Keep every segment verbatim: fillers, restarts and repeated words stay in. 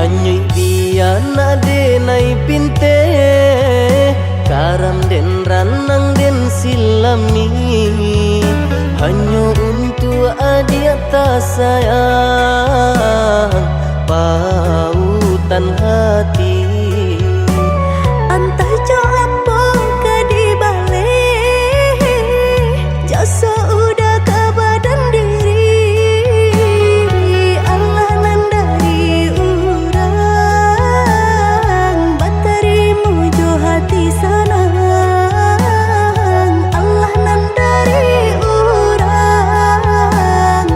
Nyuik bianak denai pinteh, karam den ranang den silami, hanyo untuak adiak tasayang, pautan hati. Antah jo apo ka dibaleh, jaso uda ka badan diri, alah nan dari urang, batarimo jo hati sanang, alah nan dari urang,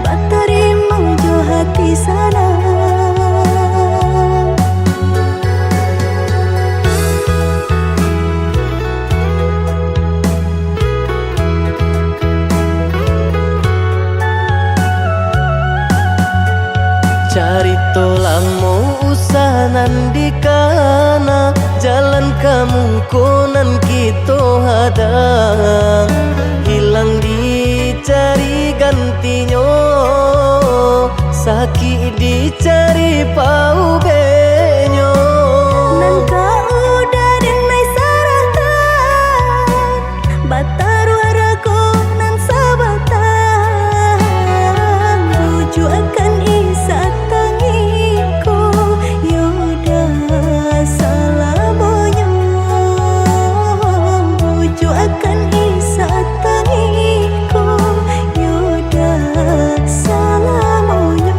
batarimo jo hati sanang. Carito lamo usah nan dikana, jalan ka muko nan kito hadang, hilang dicari gantinyo, sakik dicari paubeknyo. Nan ka uda den nai sarahkan, bataruah rago nan sabatang, bujuakan isatang iko, yo dah salamonyo, bujuakan isatang iko, yo dah salamonyo.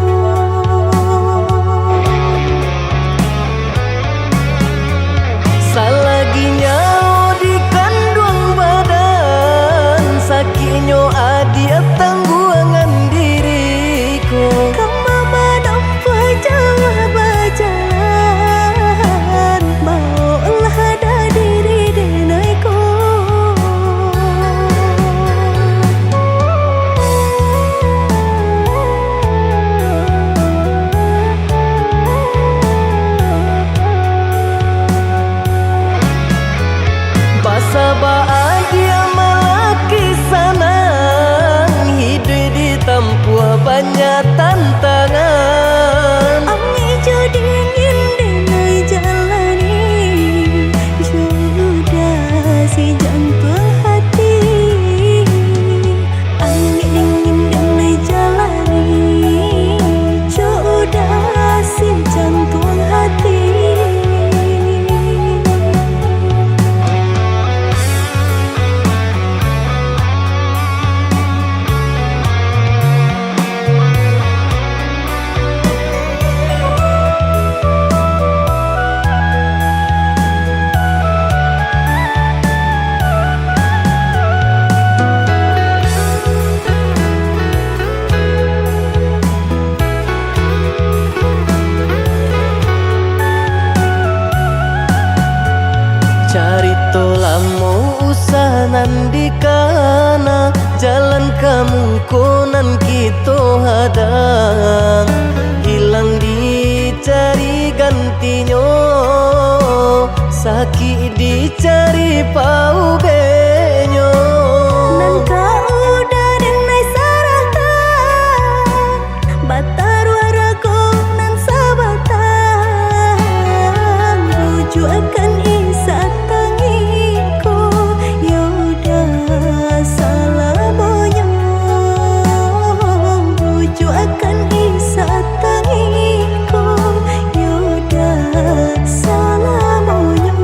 Salagi nyawo di kanduang badan, sakiknyo adiak tangguangan diri ko. Kama manampuah jauah bajalan, baoklah diri denai ko. Basabab adiak malaki sanang, hiduik ditampuah banyak tantangan. Angek jo dingin denai jalani, jo uda si jantuang hati. Angek dingin denai jalani, jo uda si jantuang hati. Carito lamo usah nan dikana, jalan ka muko nan kito hadang, hilang dicari gantinyo, sakik dicari paubeknyo. Nan ka uda den nai sarahkan, bataruah rago nan sabatang, bujuakan isatang iko, yo dah salamonyo, bujuakan isatang iko, yo dah salamonyo.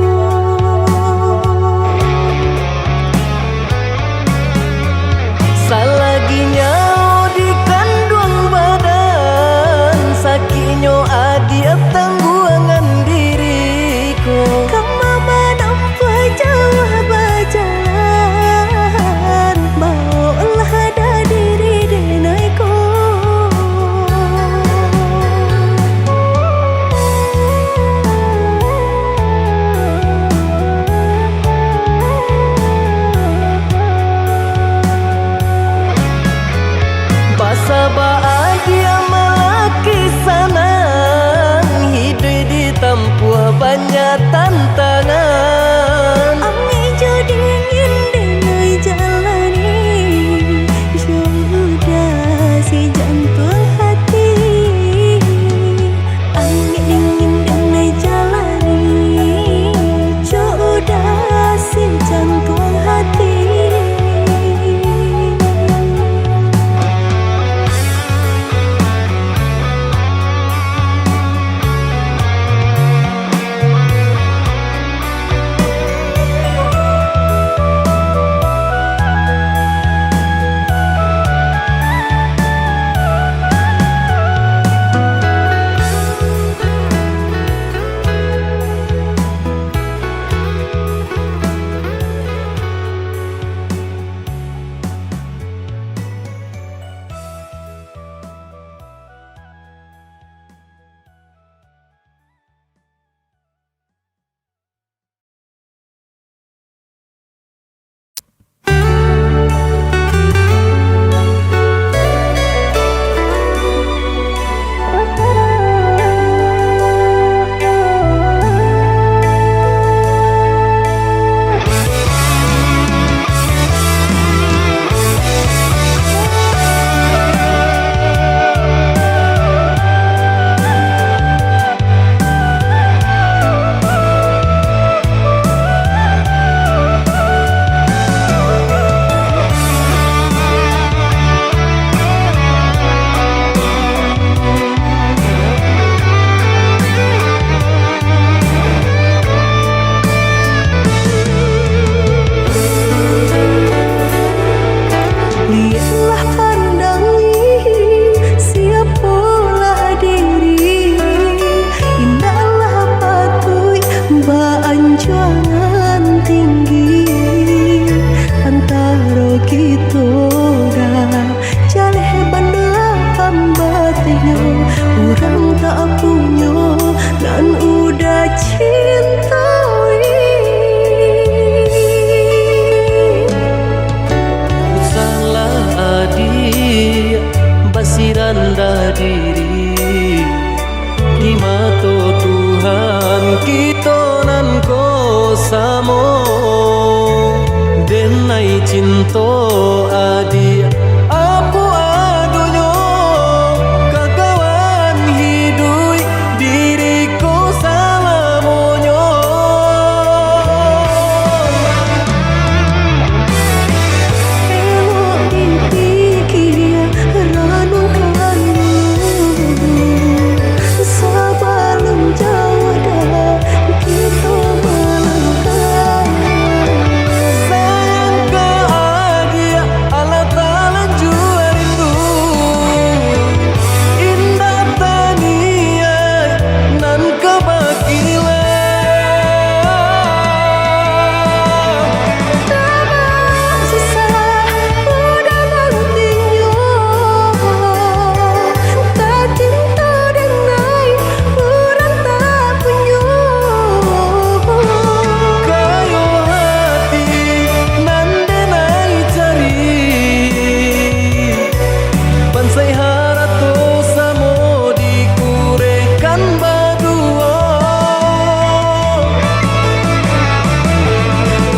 Salagi nyawo di kanduang badan, sakiknyo adiak tangguangan diri ko. Kama manampuah jauah bajalan, baoklah diri denai ko. Basabab adiak malaki sanang, hiduik ditampuah banyak tantangan. Angek jo dingin denai jalani, jo uda si jantuang hati. Angek Kito nan ko samo, denai cinto adiak, apo adonyo, kakawan hiduik diri ko salamonyo. Elok dipikia, ranungkan dulu, sabalun jauah dalam kito malangkah. Sayang ka adiak, alah talanjua rindu, indak taniaik nan ka bakilah. Tabang susah, udah nantinyo, tacinto denai urang tak punyo. Kayo hati nan denai cari, pansai harato samo dikurehkan baduo.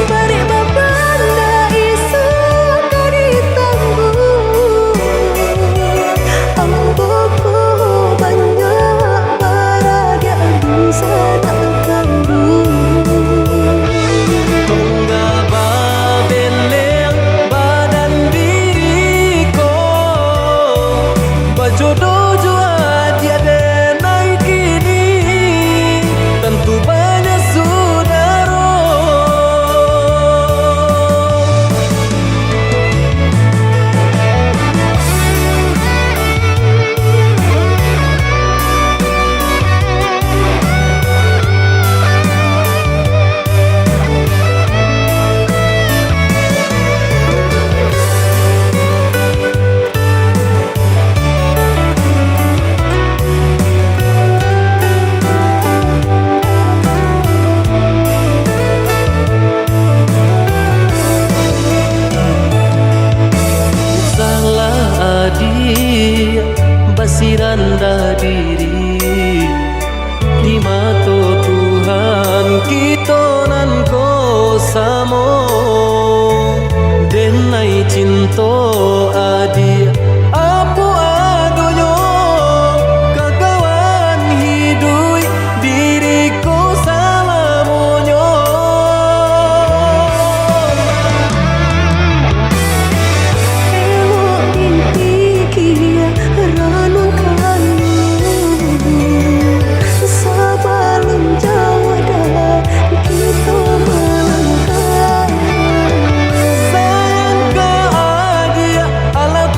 Barek babanda isuak ka ditangguang. Ambo ko banyak baradiak dunsanak kambung. Tonggak babeleng badan diri ko, bajodoh jo adiak denai kini, tantu banyak sudaro. Salah adiak basirandah diri, di mato Tuhan kito nan ko samo. Denai cinto adiak, apo adonyo, kakawan hiduik diri ko salamonyo. Elok dipikia, ranungkan dulu, sabalun jauah dalam kito malangkah. Sayang ka adiak, alah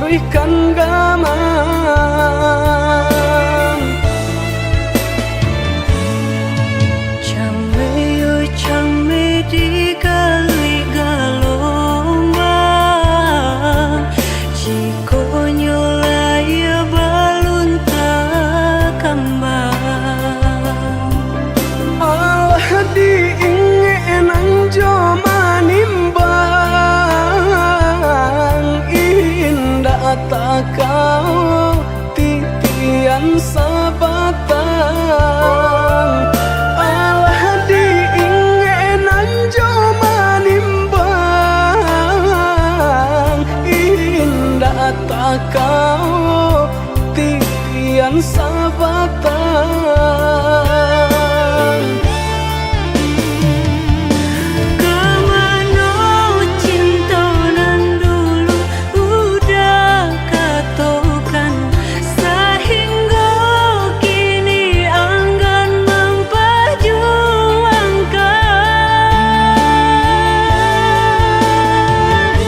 ikan gamang. Cameh, cameh di galuik galombang, jikok nyo layia balun takambang. Alah di ingek nan jo manimbang, indak takao titian sabatang. Alah di ingek nan jo manimbang, indak takao titian sabatang. Kamano cinto nan dulu udah katokan, sahinggo kini anggan mampajuangkan.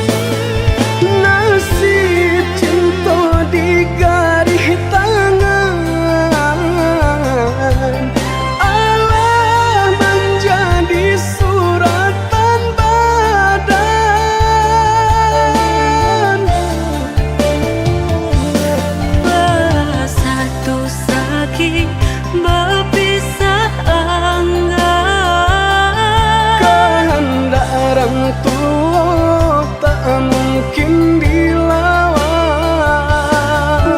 Nasib cinto di garih tangan, alah manjadi suratan badan. Basatu sakik bapisah angga. Kahandak urang tuo tak mungkin dilawan.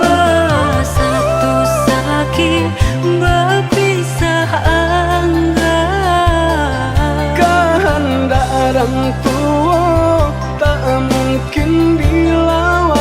Basatu sakik bapisah angga. Kahandak urang tuo tak mungkin dilawan.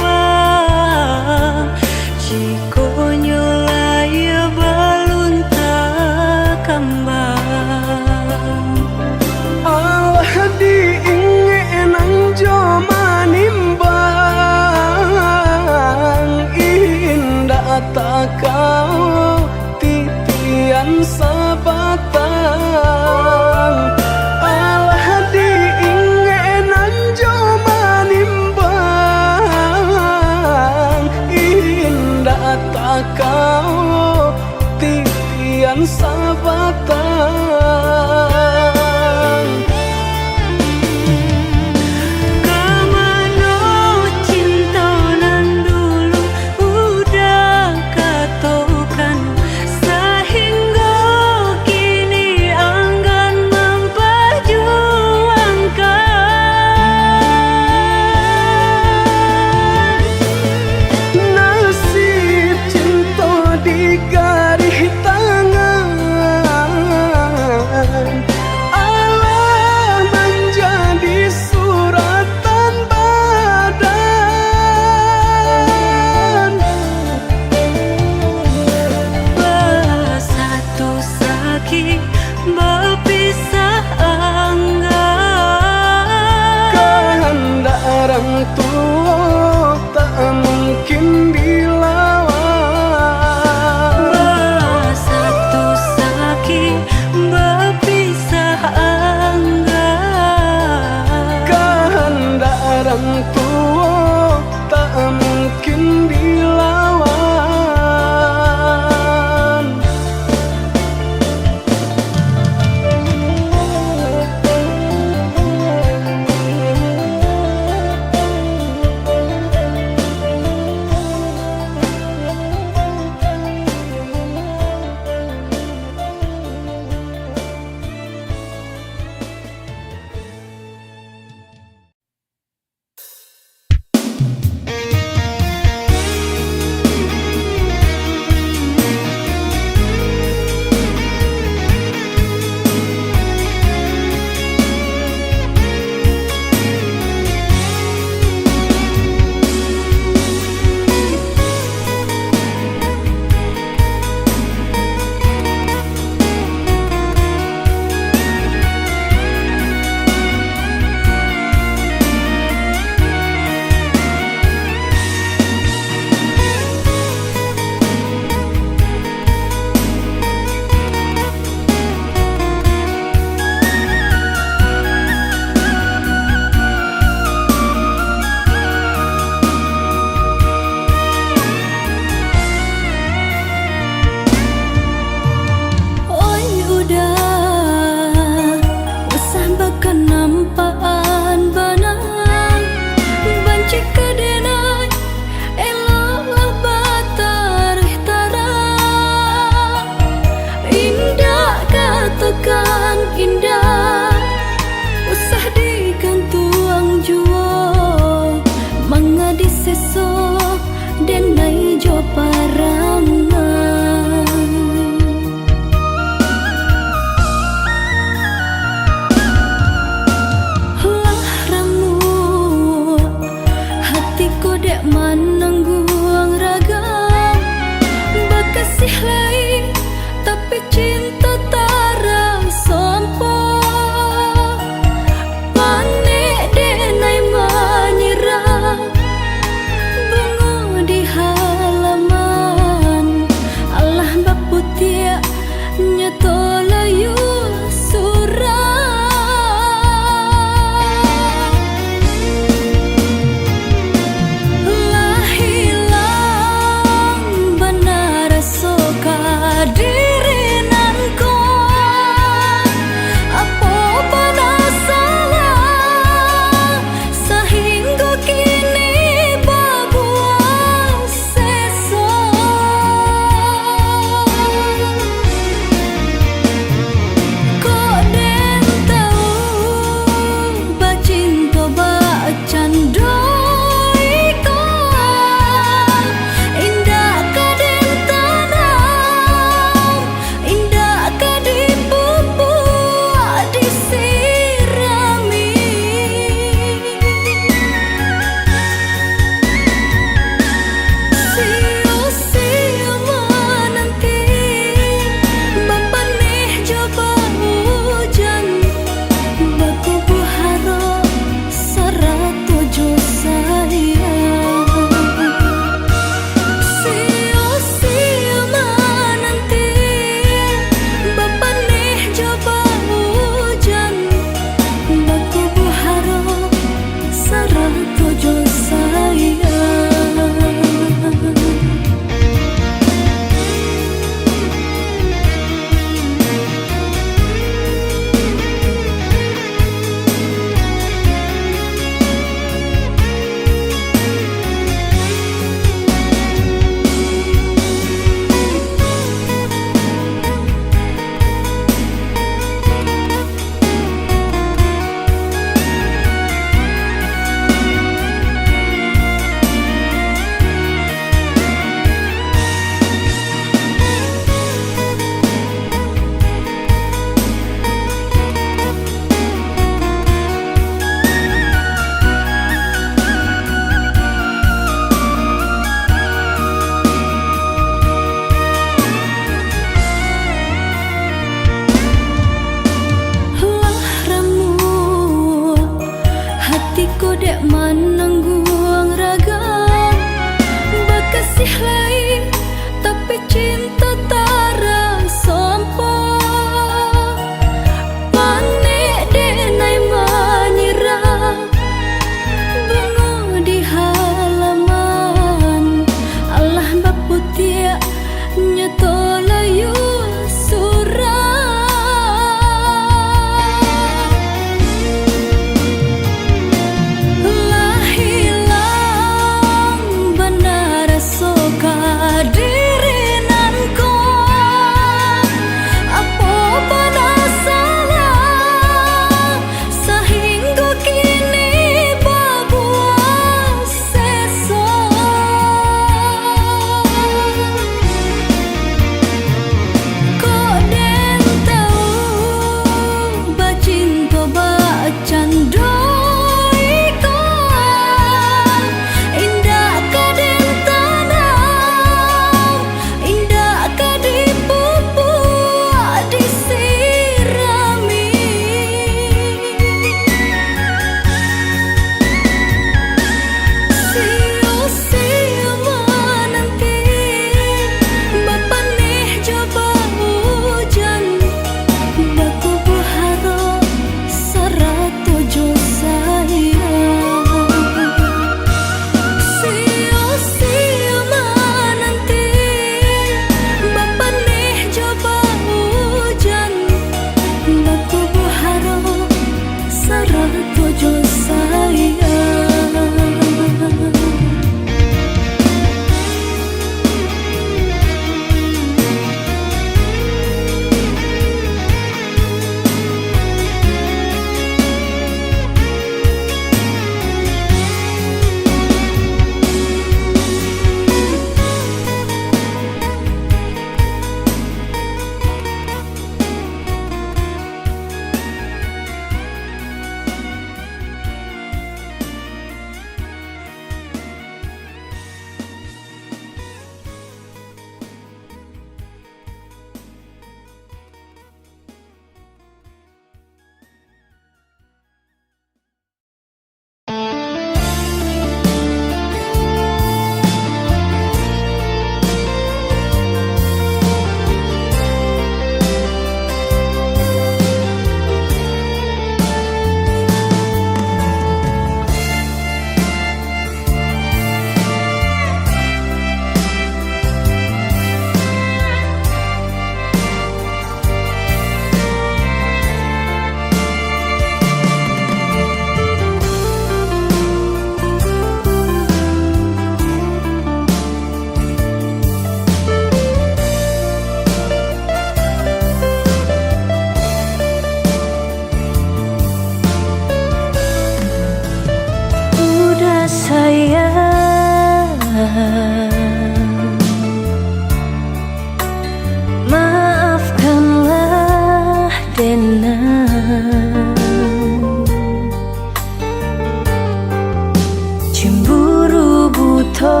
Cemburu buto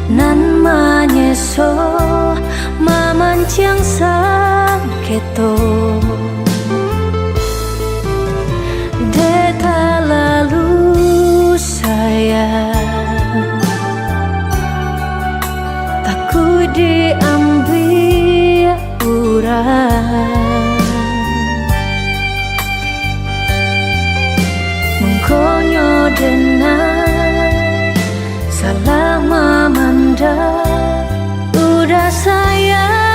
nan manyeso mamanciang sangketo. Dek talalu sayang, takuik diambiak urang. Mangkonyo denai salah mamandang uda sayang.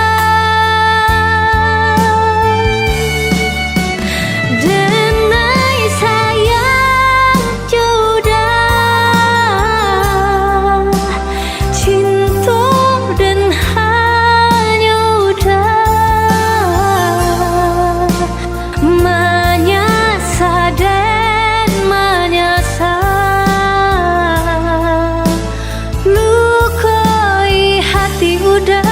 Denai sayang jo uda, cinto den hanyo uda, manyasa den manyasa, lukoi hati uda.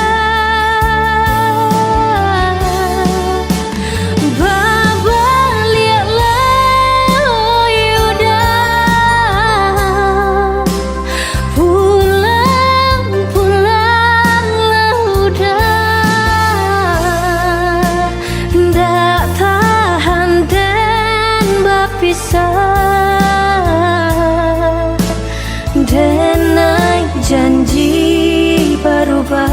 Babaliaklah, oi uda, pulang, pulanglah uda, ndak tahan den bapisah. Denai janji barubah.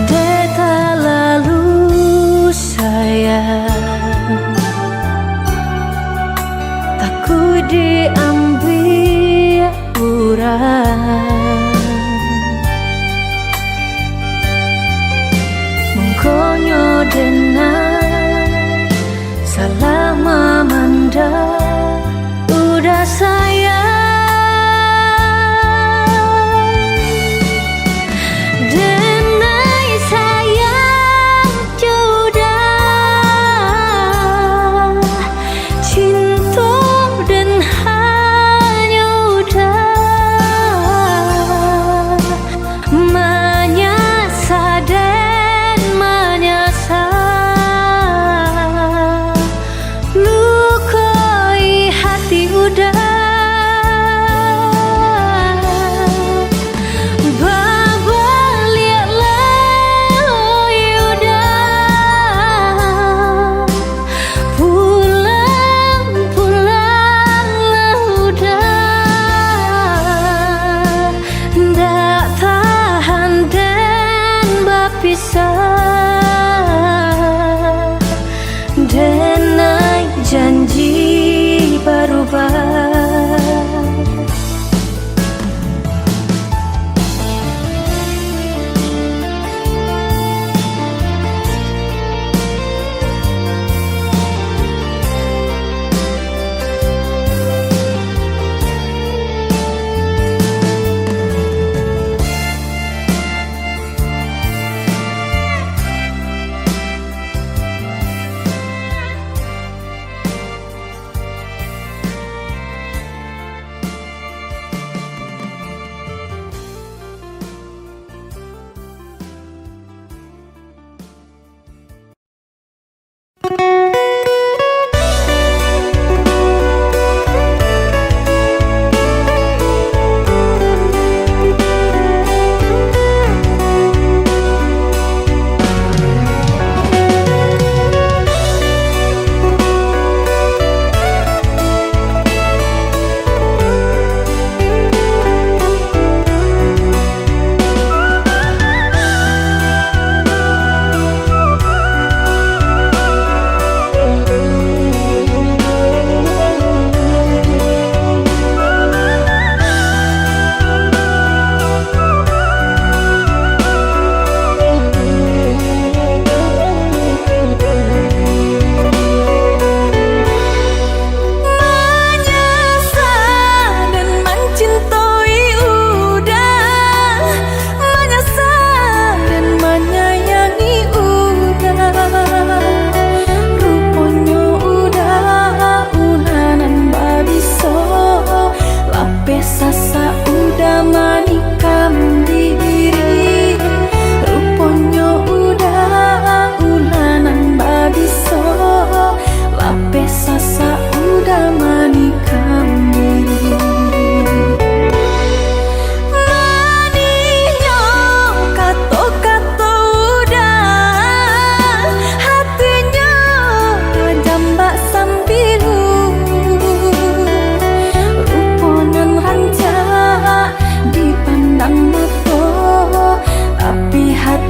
Dek talalu sayang, takuik diambiak urang. Mangkonyo denai salah mamandang uda sayang. Denai sayang jo uda, cinto den hanyo uda, manyasa den manyasa, lukoi hati uda. Babaliaklah, oi uda, pulang, pulanglah uda, ndak tahan den bapisah. Denai janji barubah.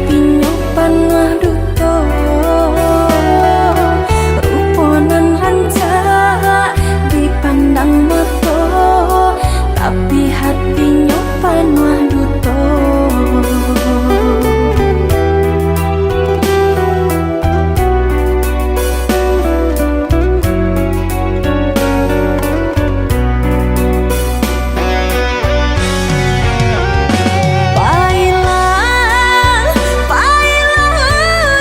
Pinyo panuah duto, rupo nan rancak dipandang mato, tapi hatinyo panuah duto. Pailah, pailah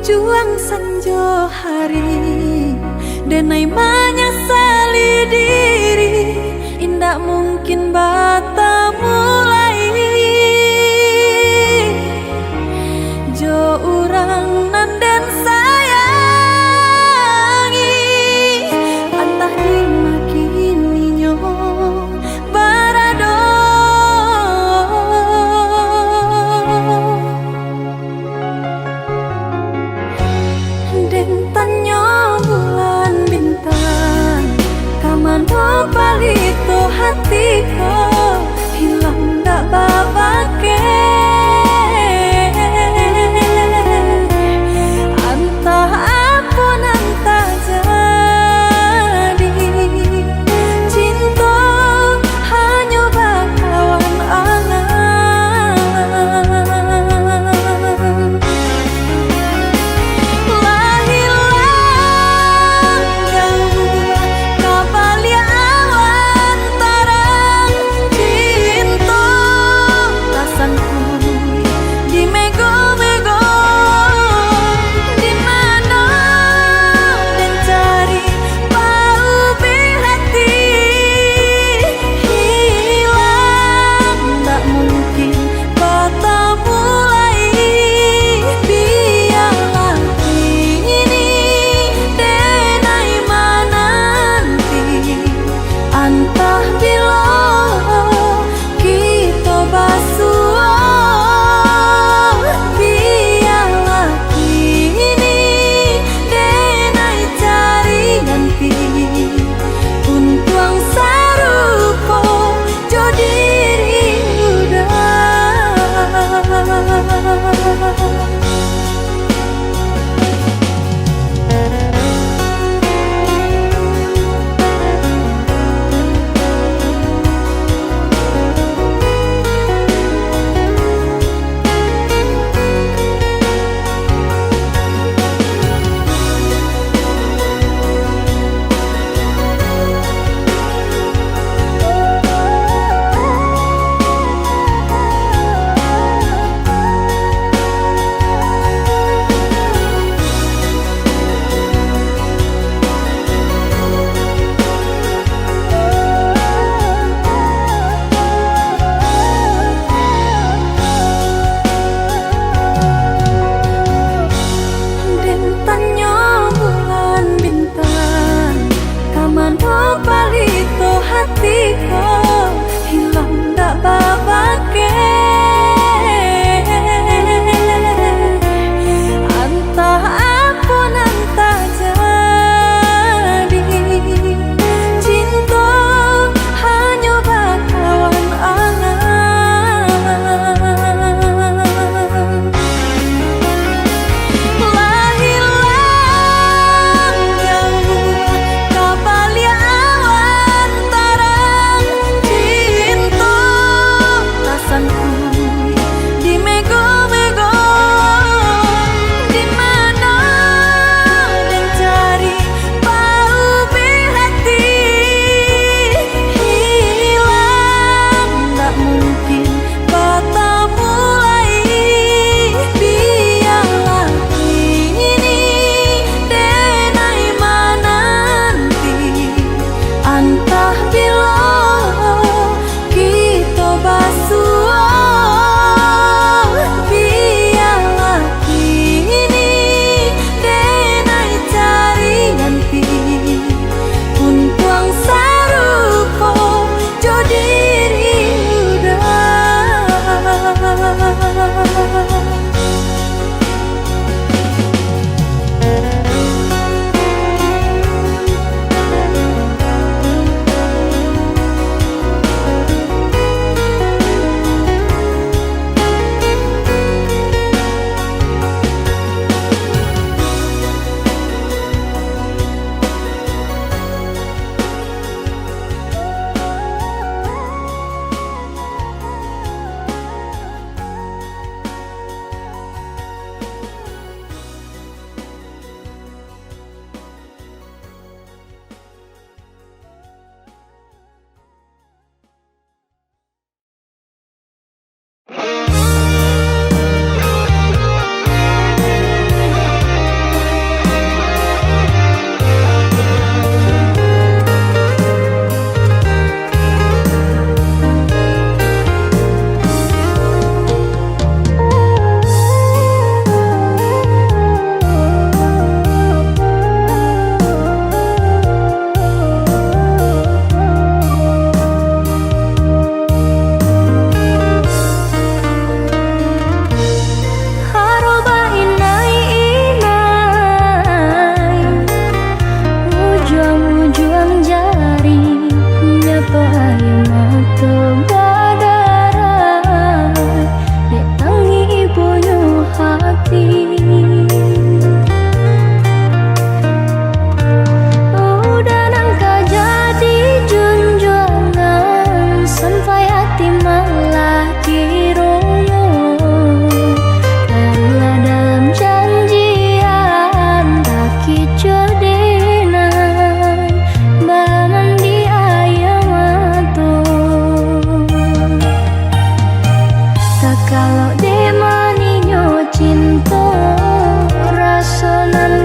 Juang sanjo hari, denai manyasali diri, indak mungkin batamu lai jo urang nan den sayangi, antah di ma kini nyo barado. Den tanyo bulan bintang, ka mano palito hati ko, hilang dak babakeh. Antah apo nan tajadi, cinto hanyo bakawan angan. Lah hilang jauah ka baliak awan tarang,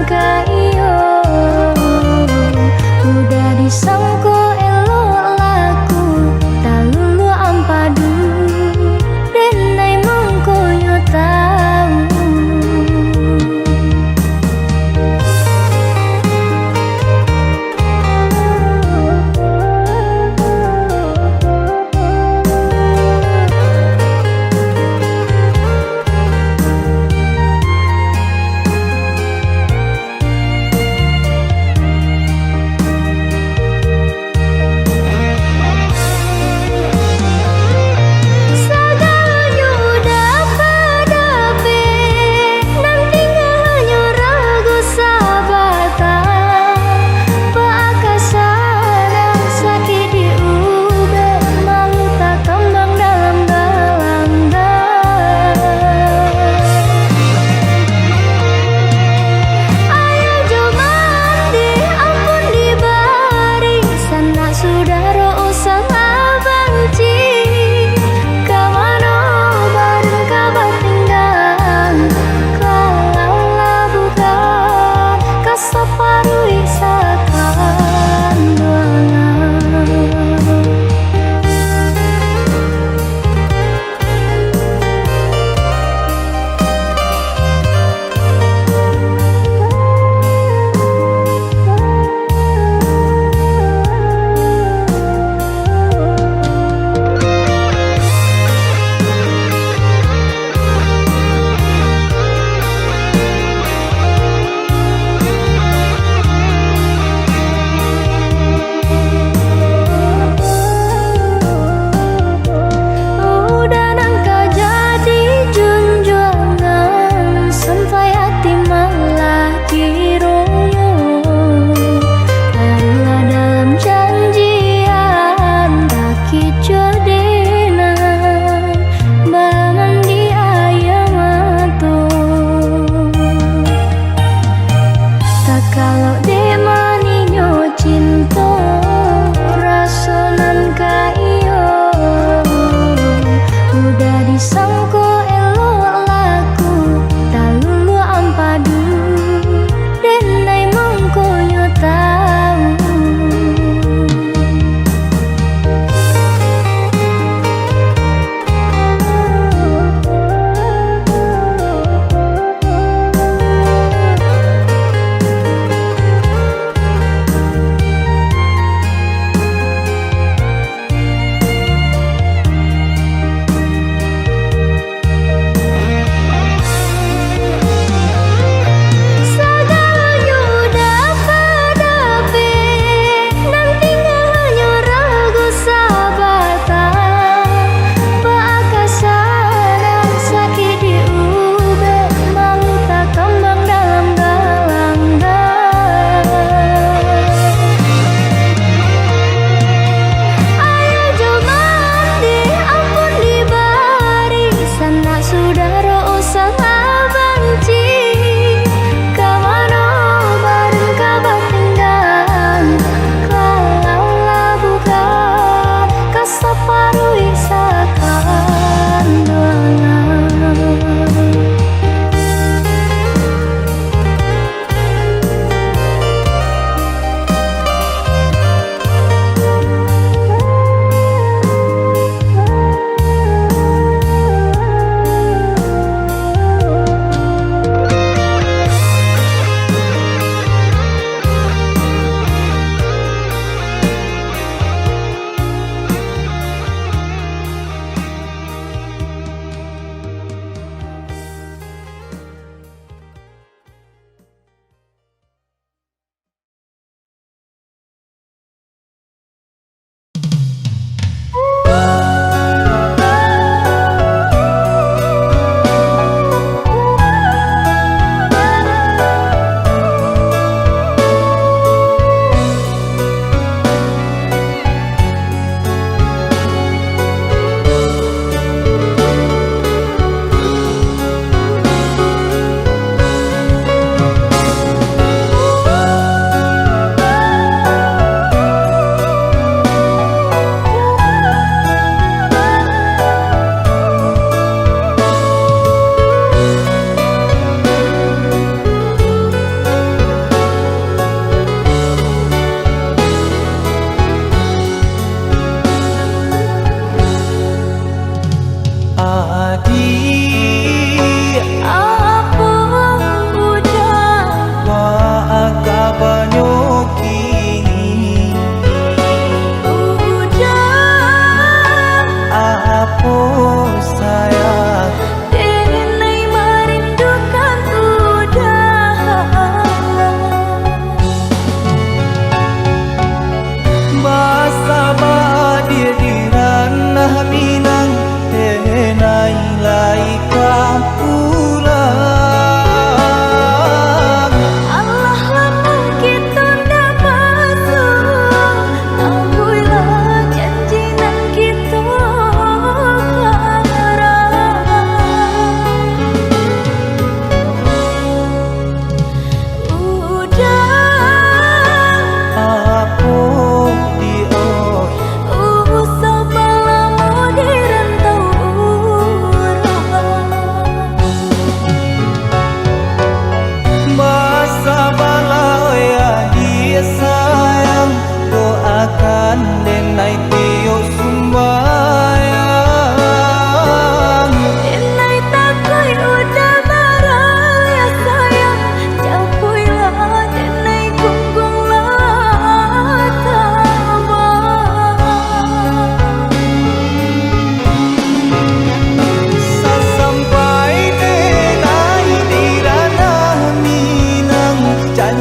Ka iyo, udah disangko elok laku, taluluak ampadu, denai mangkonyo tawu.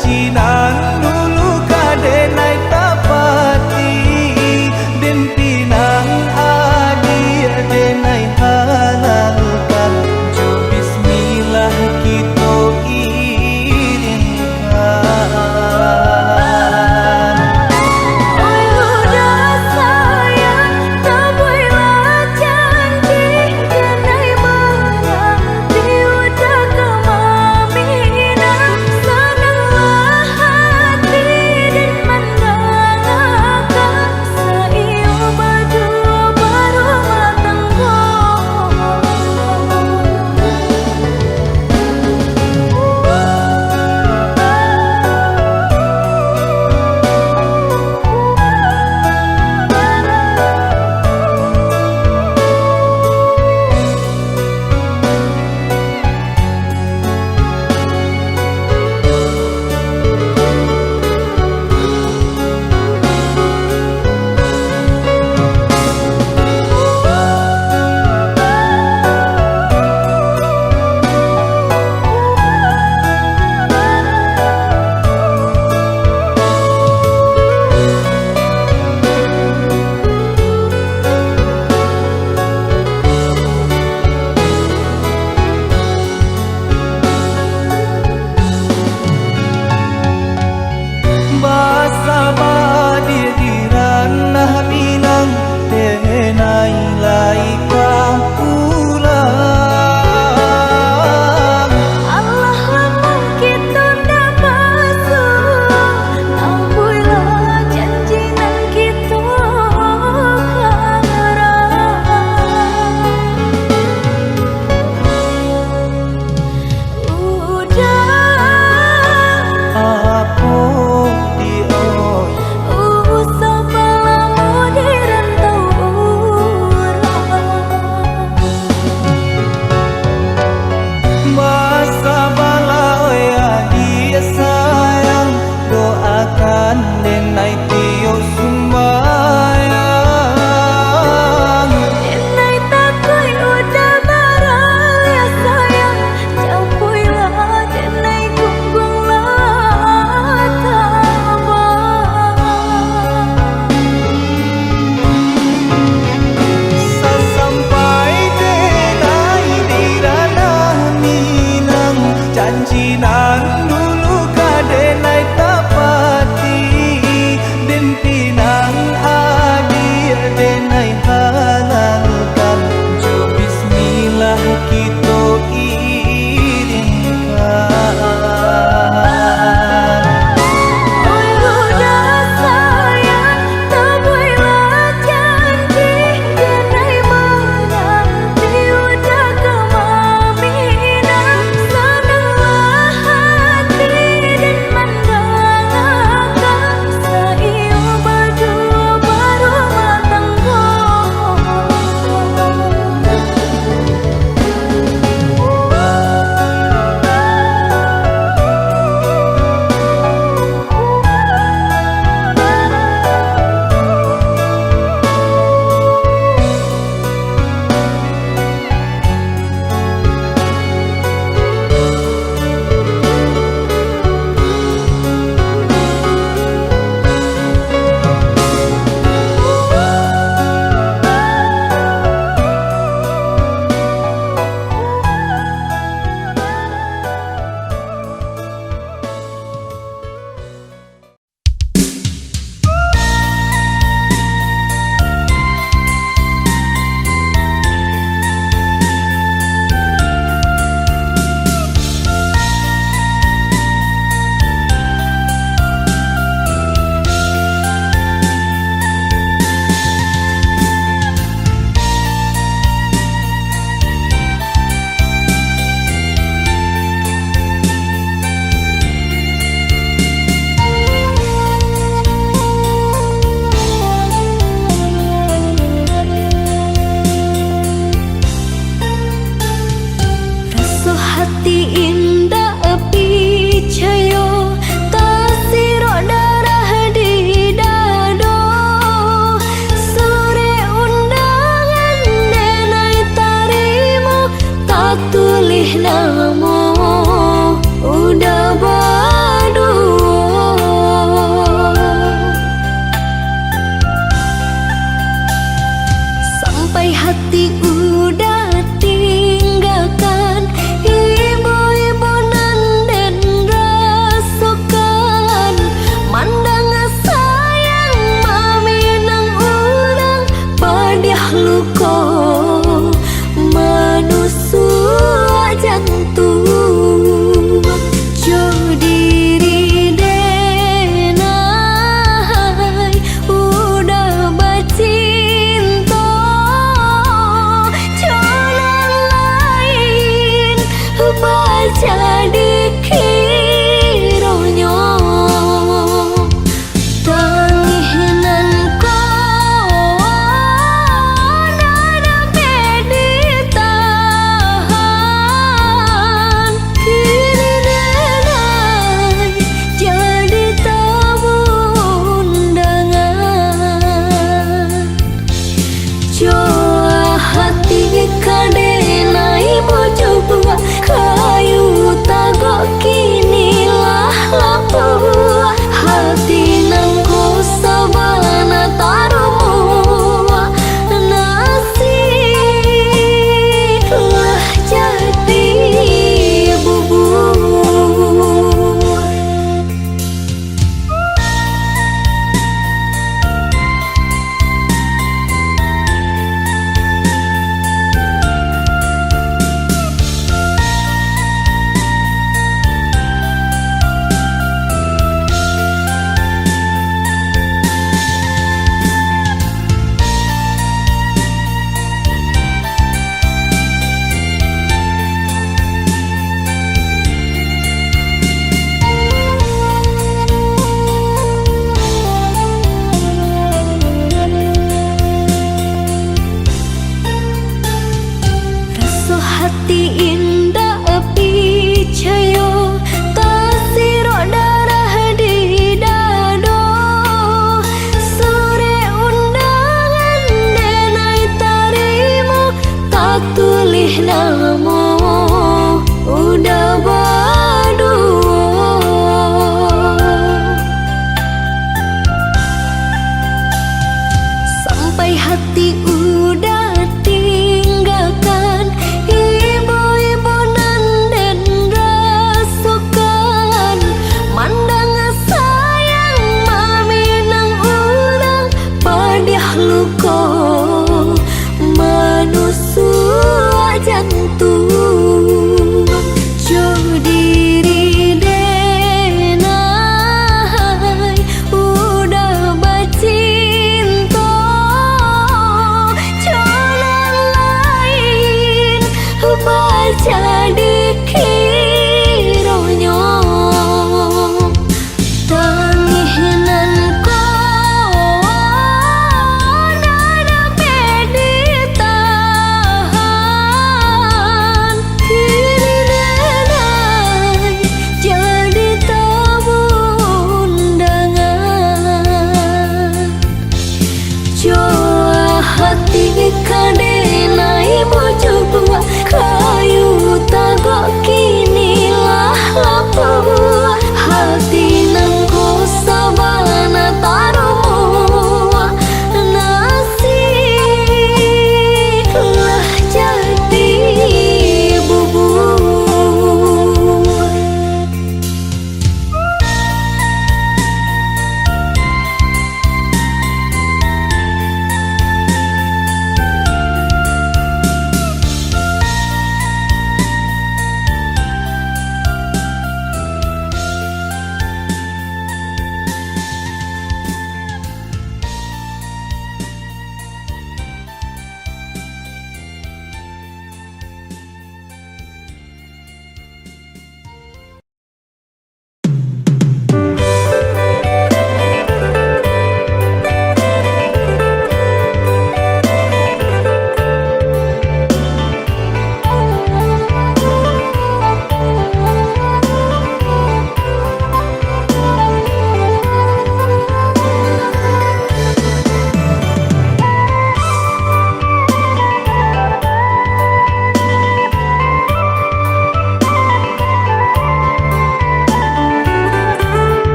Sinan dulu ka denai tapati, den pinang adia denai halalkan, jo bismillah kito irinkan. Oi uda sayang, tabuiklah janji, denai mananti uda ka maminang, sananglah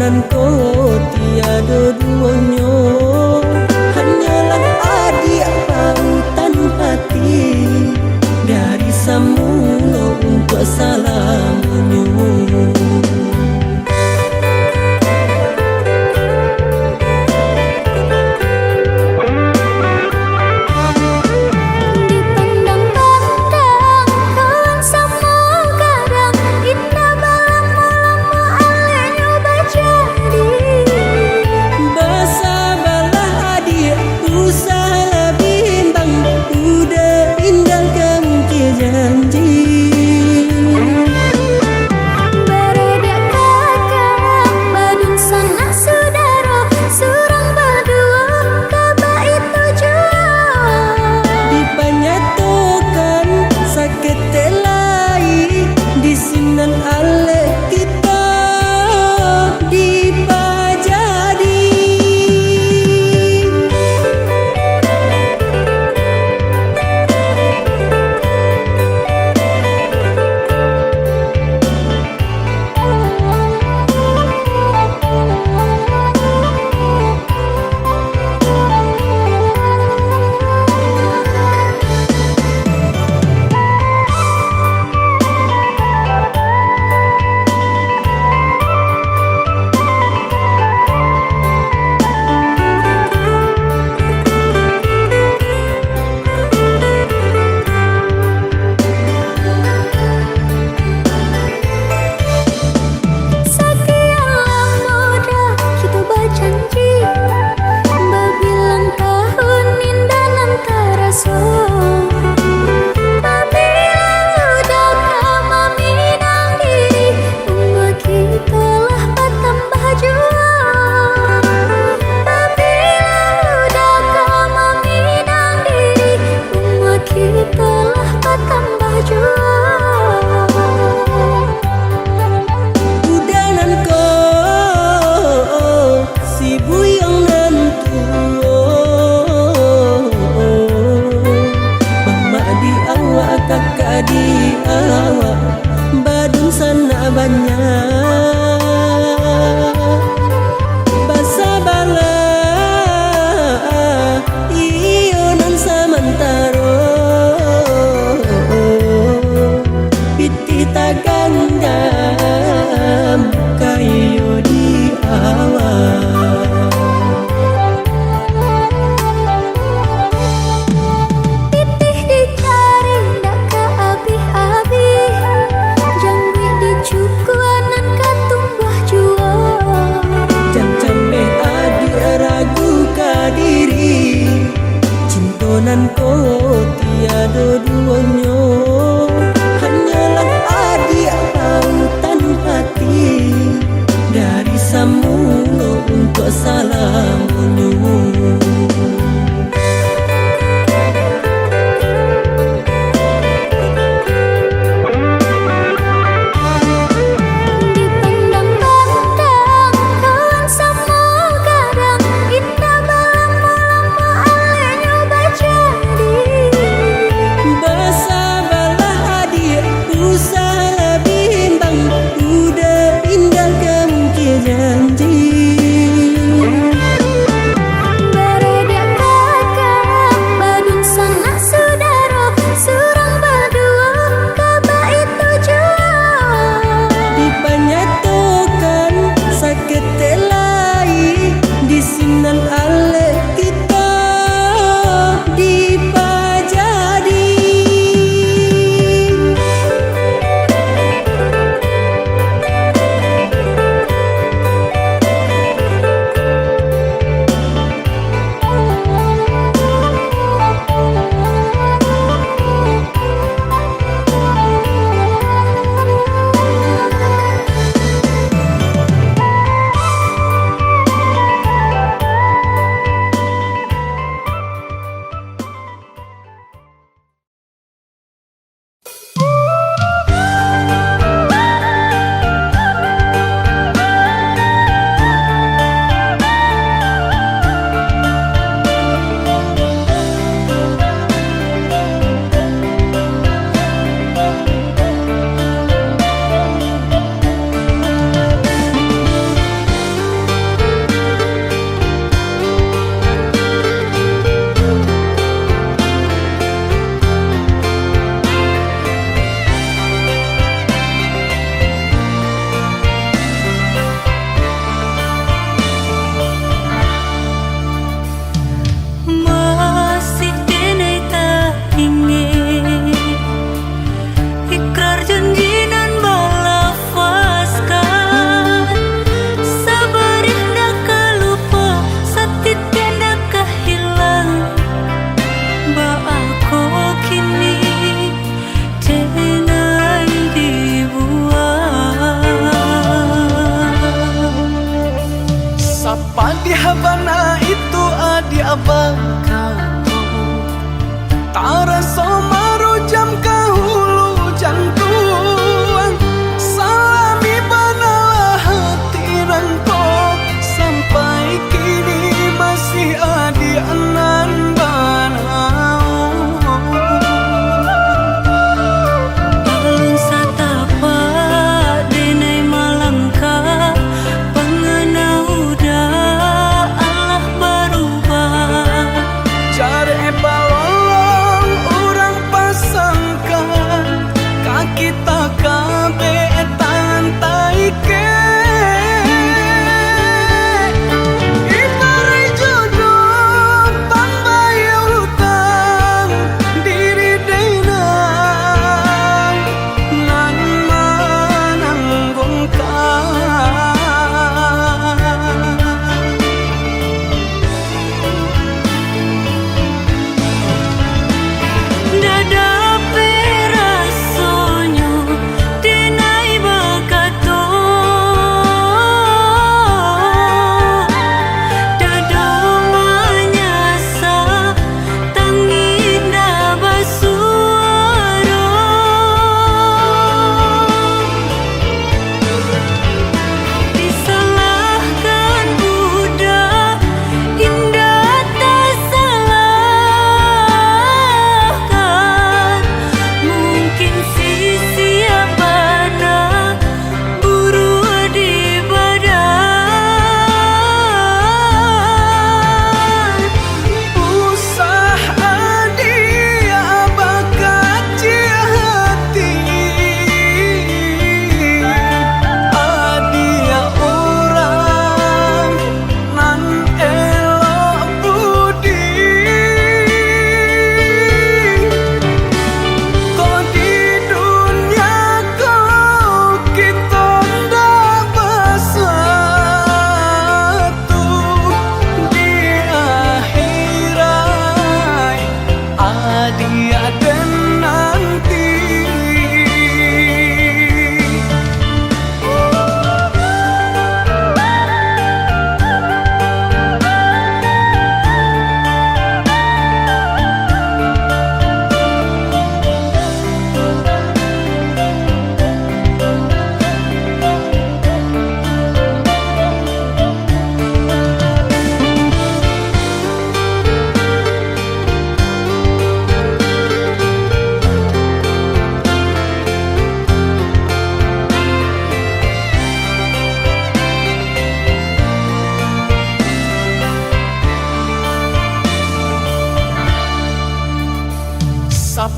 Ko tiado duonyo, hanyolah adiak pautan hati, dari samulo untuak salamonyo. Dipandang-pandang kawan samo gadang, indak balamo-lamo alehnyo bajadi. Basabalah adiak, usahlah bimbang, uda indak ka mungkir janji. Baradiak kakak, badunsanak sudaro, surang baduo, ka baitu juo. Dipanyatokan saketek lai, di sinan aleh kito dipajadi. Sakian lamo dah kito bajanji, babilang tahun indak nan taraso. Babila uda ka maminang diri, umua kito lah batambah juo. Babila uda ka maminang diri, umua kito lah batambah juo. Uda nan ko, si buyuang nan tuo, mamak di awak, kakak di awak, badunsanak banyak. Basabalah, iyo nan samantaro, pitih tagandam, kayo di awak. Pitih dicari ndak ka abih-abih, jangguik dicukua nan ka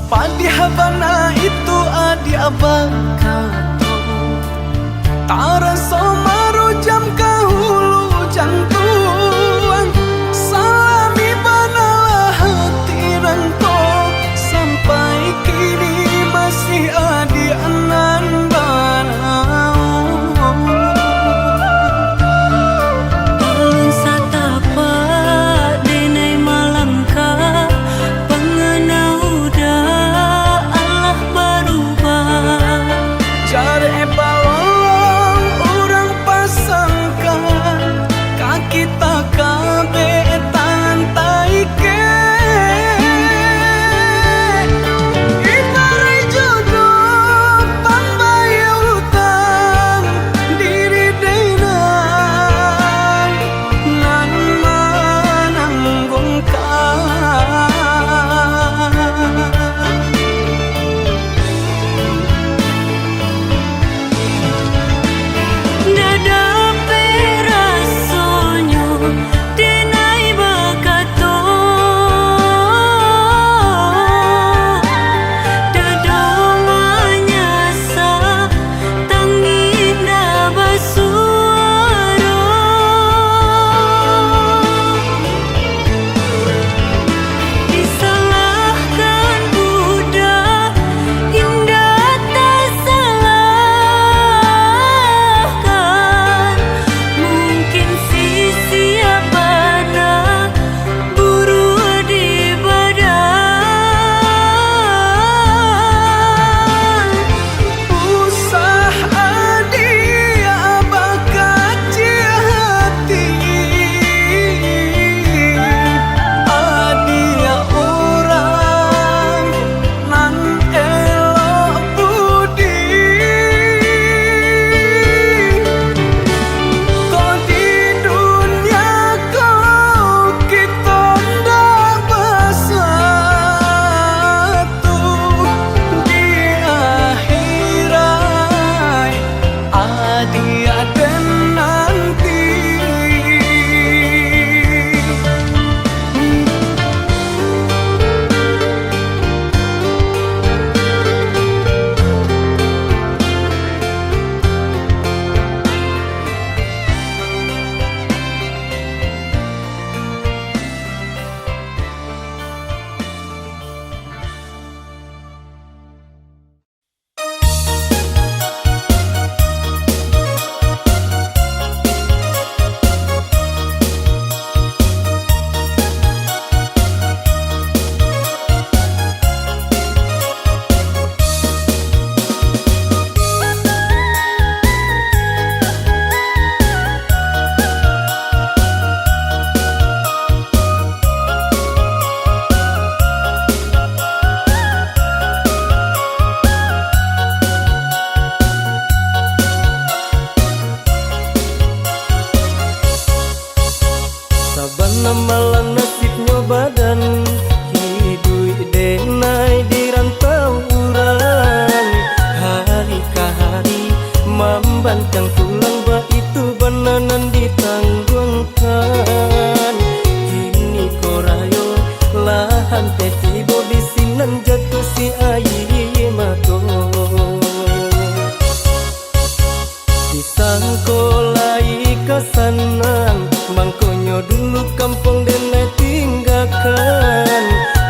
Padiah bana itu adiak bakato, taraso marujam ka hulu jantuang. Salami banalah hati nan ko, sampai kini masih adiak nan bana. Alun satapak denai malangkah, pangana udah alah barubah. Jarek balolong urang pasangkan, ka kita kabek tangan taikek. Ibarat jodoh pambayia utang, diri denai nan mananggungkan. Ndak dapek rasonyo denai bakato, dado manyasa, tangih ndak basuaro. Disalahkan budak, indak tasalahkan. Mungkin sisiah bana buruak di badan. Usah adiak bakaciak hati, adiak urang nan elok budi. Ko di dunia ko kito ndak basatu, di akhirat adiak den nanti. Sabana malang nasibnyo badan, iduik denai di rantau urang. Hari ka hari mambantang tulang, baitu bana nan ditangguangkan. Kini ko rayo lah ampia tibo, di sinan jatuah si aia mato. Disangko lai ka sanang, mangkonyo dulu kampuang denai tinggakan.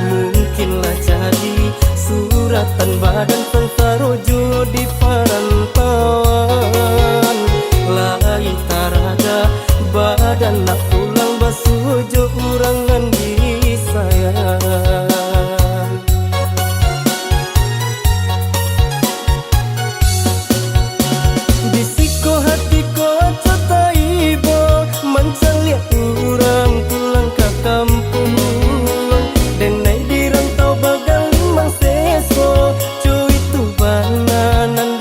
Mungkin lah jadi suratan badan, sansaro juo di parantauan. Lai tarada badan nak pulang, basuo jo urang nan disayang. Di siko hati ko acok taibo, mancaliak urang pulang ka kampuang. Denai di rantau bagalimang seso, co itu bana nan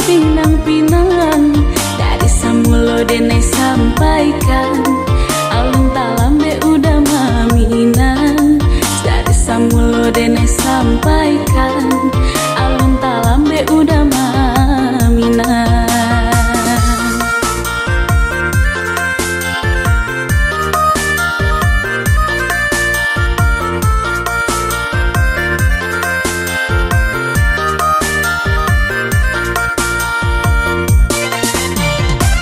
Pinang-pinang, dari samulo denai sampaikan, alun talambek Uda maminang. Dari samulo denai sampaikan, alun talambek Uda maminang.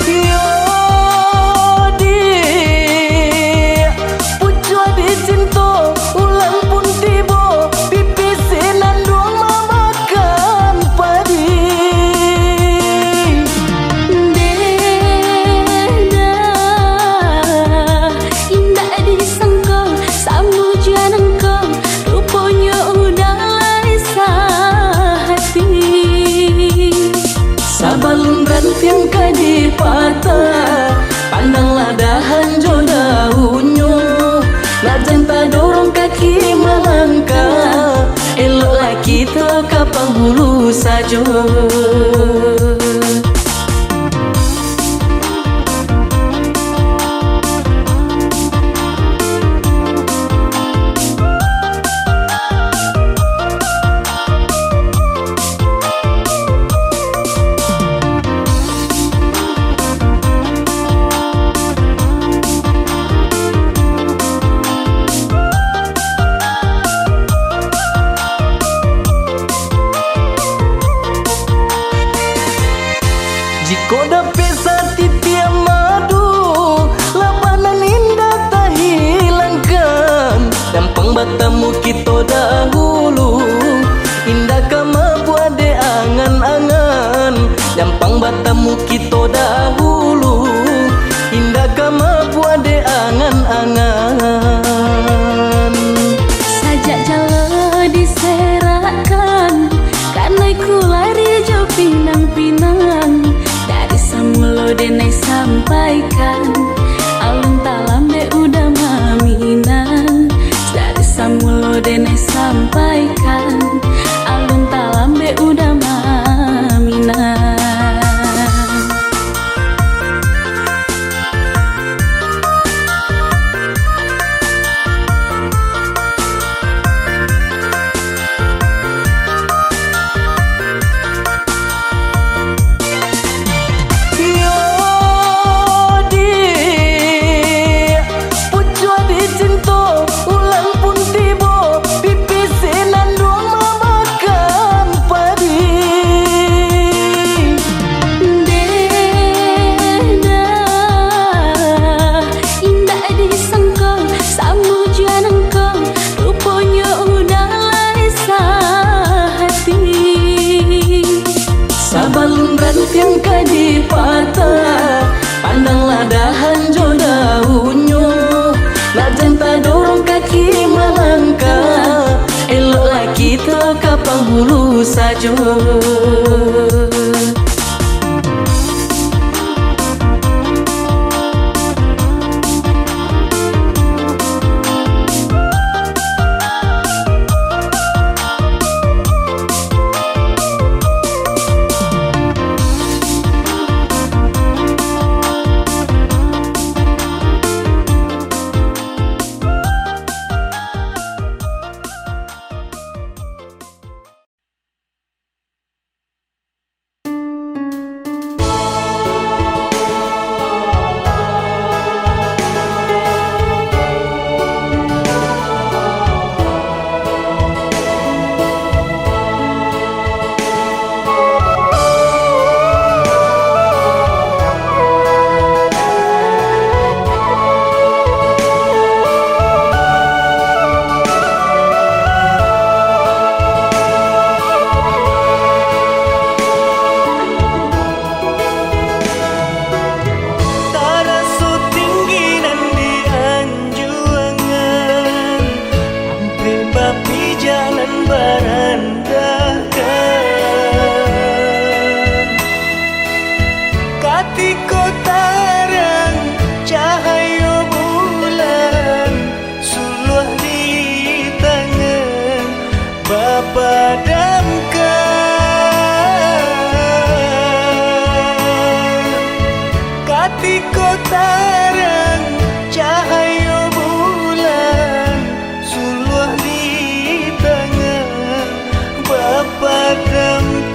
Yo, di pucuak di cinto, ulang pun tibo, pipih sinan duang mamakan padi. Deh dah, indak disangko, samujan angko, ruponyo Uda lai sahati. Sabalun rantiang ka dipatah, pandanglah dahan jo daunnyo, nak jan tadorong kaki malangkah, eloklah kito ka panghulu sajo. Jikok dapek satitiak madu, labanan indak tahilangkan. Nyampang batamu kito dahulu, indak ka mabuak dek angan-angan. Nyampang batamu kito dahulu, indak ka mabuak dek angan-angan. Sajak jalo diserakkan, kanai kulari jo pinang-pinang. Dari samulo denai sampaikan, alun talambek Uda maminang. Dari samulo denai sampaikan, alun talambek Uda maminang. Yo, di pucuak di cinto, ulang pun tibo, pipih sinan duang mamakan padi. Deh dah, indak disangko, samujan angko, ruponyo Uda lai sahati. Sabalun rantiang ka dipatah, pandanglah dahan jo daunnyo, nak jan tadorong kaki malangkah, eloklah kito ka panghulu sajo. Taraso tinggi nan di anjuangan, ampia bapijak nan barandakan. Katiko tarang cahayo bulan, suluah di tangan bapadamkan. Tarang cahayo bulan, suluah di tangah bapadamkan.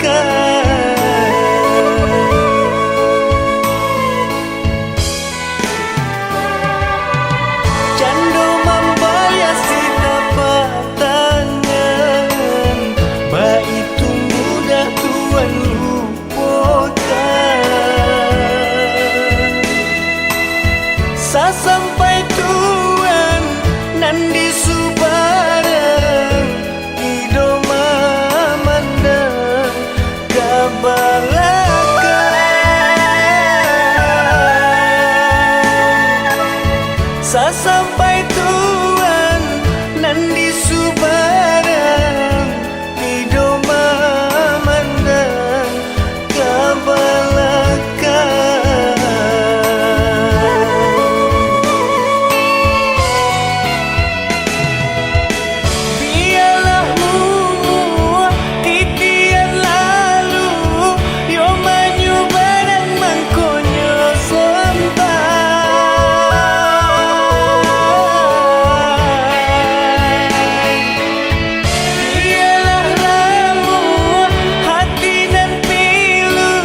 Cando mambaliasi tapak tangan, baitu mudah Tuan lupokan. Sasampai Tuan nan di subarang, ido mamandang ka balakang. Sasampai Tuan nan di subarang, ido mamandang ka balakang. Bialah mumuah titian lalu, yo manyubaran mangkonyo sontak. Bialah ramuah hati nan pilu,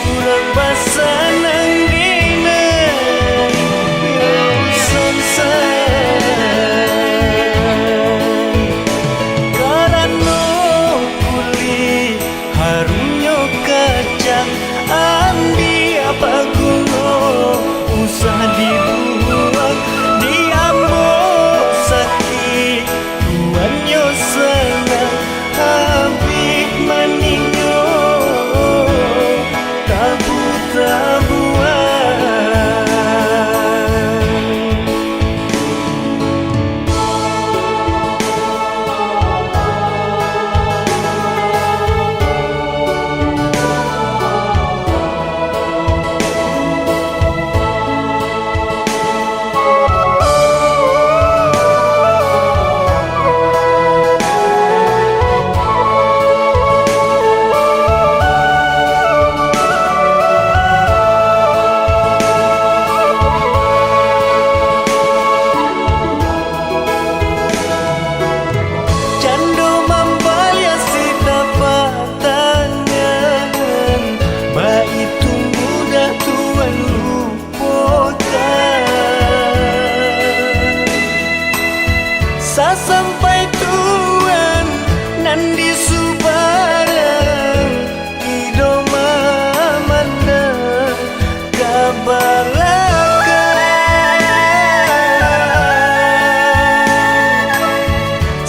urang basanang dek nan yo sansai. Karano kulih harumnyo kacang, ambiak baguno usah dibuang. Di ambo sakik, Tuannyo sanang, abih maninyo tabu-tabuan. Cando mambaliasi tapak tangan, baitu mudah Tuan lupokan. Sasampai Tuan nan di subarang, ido mamandang ka balakang.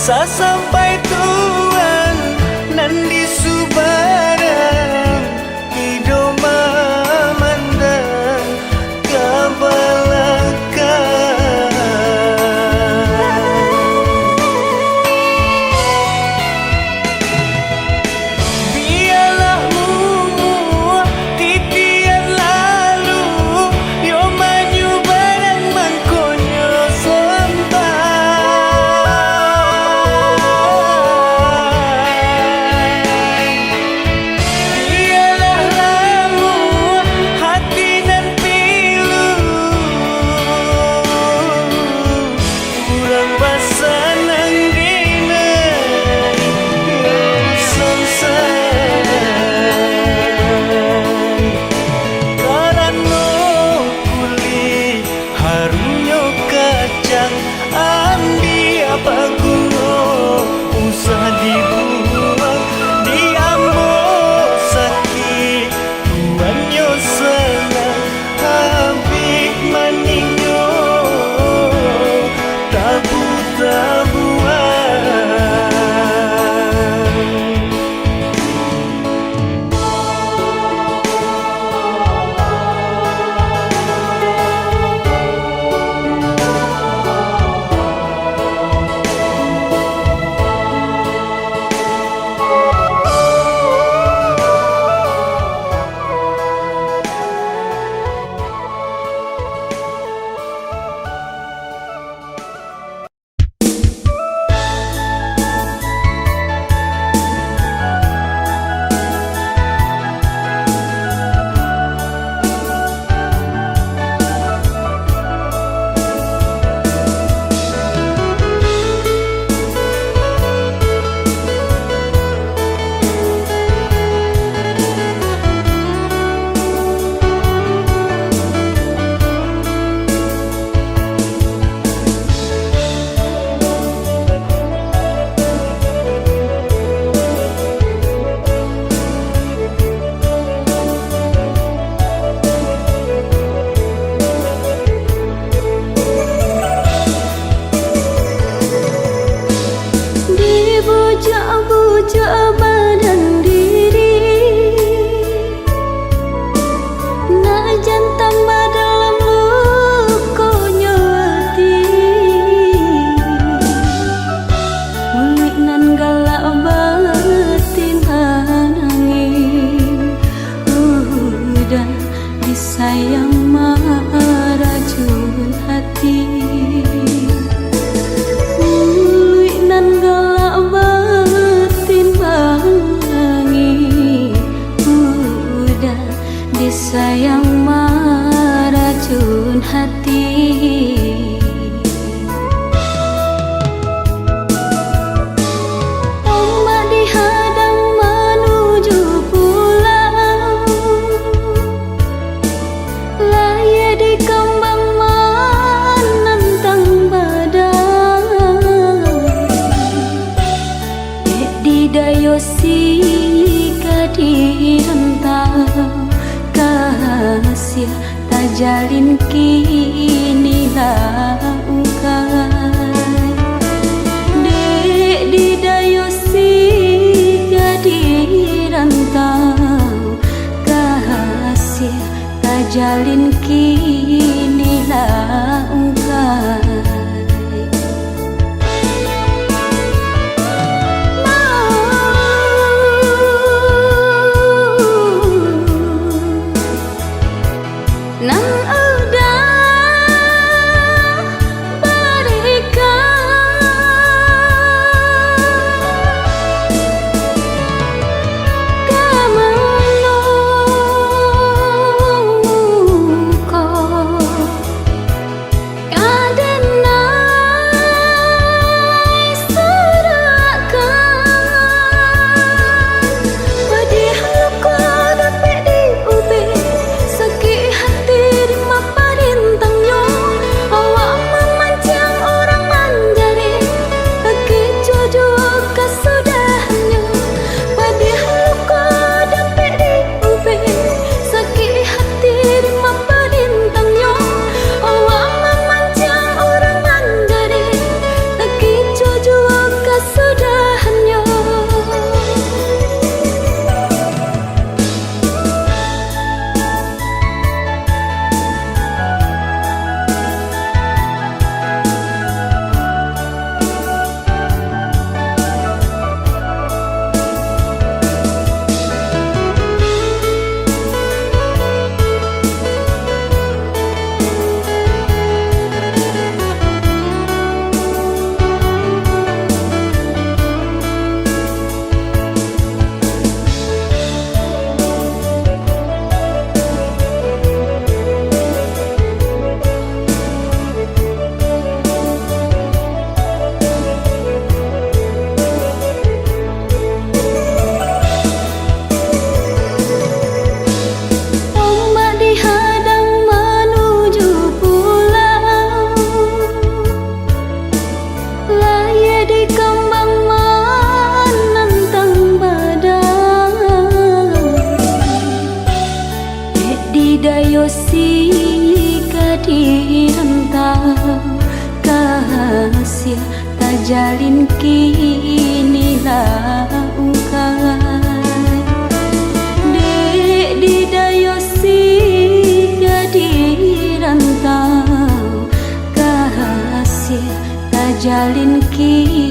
Sasampai Tuan nan di subarang, ido mamandang ka balakang. Bialah mumuah titian lalu, yo manyubaran mangkonyo sontak. Cak badan diri, nak jan tambah dalam lukonyo ati. Uluik nan galak batin manangih, udah disayang maracun hati. Uluik nan galak batin manangih, udah disayang maracun hati. Ombak dihadang manuju pulau, layia dikambang manantang badai. Dek di Dayo Singga di rantau, kasiah tajalin kini lah ungkai. Dek di Dayo Singga di rantau, kasiah tajalin kini lah ungkai. Nan udah barikan ka mano ko. Aden ai surahkan, padiah luko dapek diubek, sakik hati di maparintangnyo. Awak mamancang urang manjarek, takicuah juo kasudahannyo. Padiah luko dapek diubek, sakik hati di maparintangnyo. Awak mamancang urang manjarek, takicuah juo kasudahannyo. Ombak dihadang manuju pulau, layia dikambang manantang badai. Dek di Dayo Singga di rantau, kasiah tajalin kini lah ungkai. Dek di Dayo Singga di rantau, kasiah tajalin kini